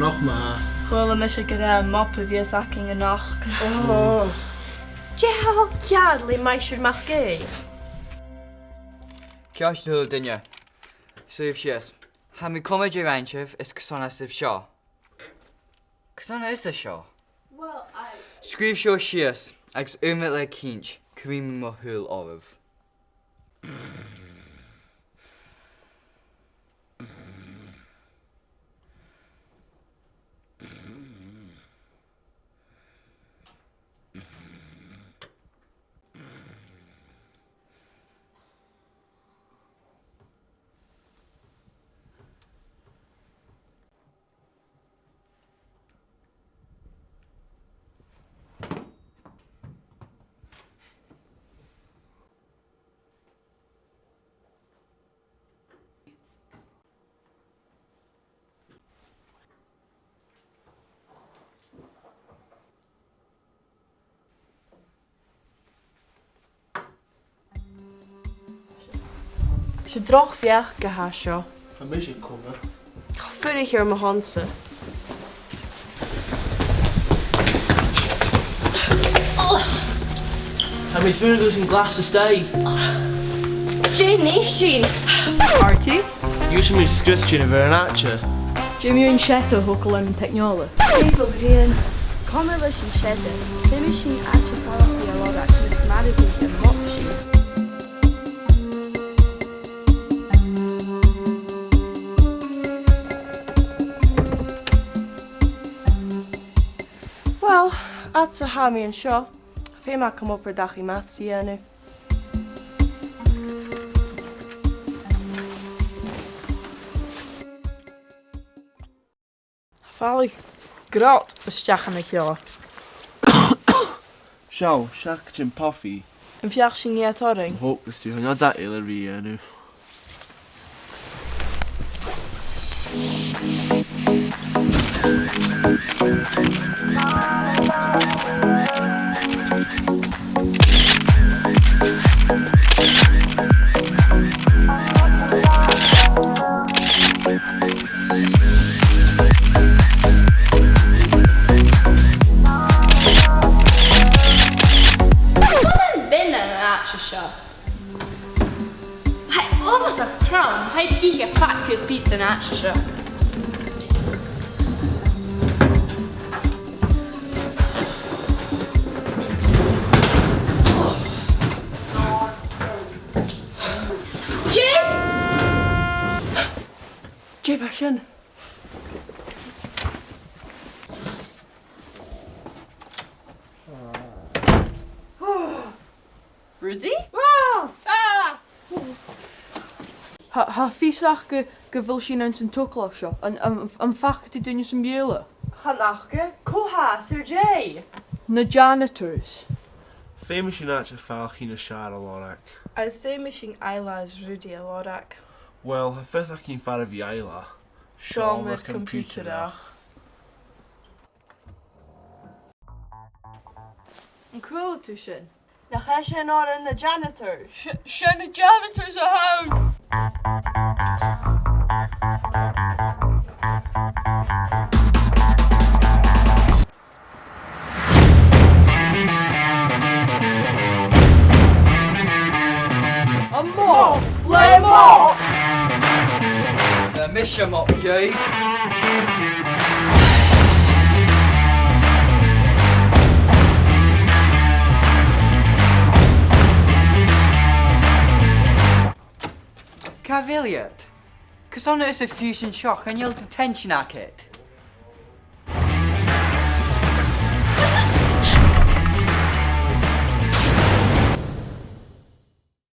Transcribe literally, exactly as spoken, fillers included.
Nach math. Chuala mise gur e mop a bhios againn a-nochd. Oh. Dè tha ceàrr le Maighstir MacAoidh? Ceart, a h-uile duine. Suidhibh sìos. Tha mi coma dè rinn sibh is carson a tha sibh seo. Carson a tha sibh seo? Well, I... Sgrìobh seo sìos, agus ùrnaigh le cinnt, cuiridh mi mo shùil oirbh. Is e droch bheachd a tha seo. Tha mise coma. Cha fuirich air mo shon-sa. Tha mi a' smaoineachadh gun glas a-staigh. Dè nì sinn? Artie? Dh'ionnsaich mi sgrios dè bh' air an àite. Dè mu dheidhinn seada a thogail ann an teicneòlas? Dè bho ghrian? Coma leis an t-seada. Feumaidh sinn àite falach a lorg, mus mairg e am mop sinn. Uill, fhad 's a tha mi an seo, feumaidh mi obair-dachaigh maths a dhèanamh. Fàilig grod a-steach an seo. Seo, seachdain puffy. Am feuch sinn iad oirnn? Thog is tu, chan eil dad eile ri dhèanamh. Cò an bhean an àite seo? Tha e uabhasach trom, tha iad ag ithe fat-cosa pizza an àite seo. Jim! Dè bha sin? Rudy? Ah! Ah! Tha, tha fios agam gu, gu bheil sinn anns an togalach seo. An, an, am faca tu duine sam bith eile? Chan fhaca. Cò tha, Sir J? Na janitors. Feumaidh sinn àite falach dha na seòmraichean a lorg. Agus feumaidh sinn Isla is Rudy a lorg. Uill, tha fios againn far a bheil Isla. Seòmar coimpiutaireach. An cuala tu sin? Nach e sin òran nan janitors? S-, 's e na janitors a th' ann. Am mop le mop! Tha mise am mop, Jay. Càit a bheil iad? Carson a tha iad fiù 's an seo, chan eil detention agad?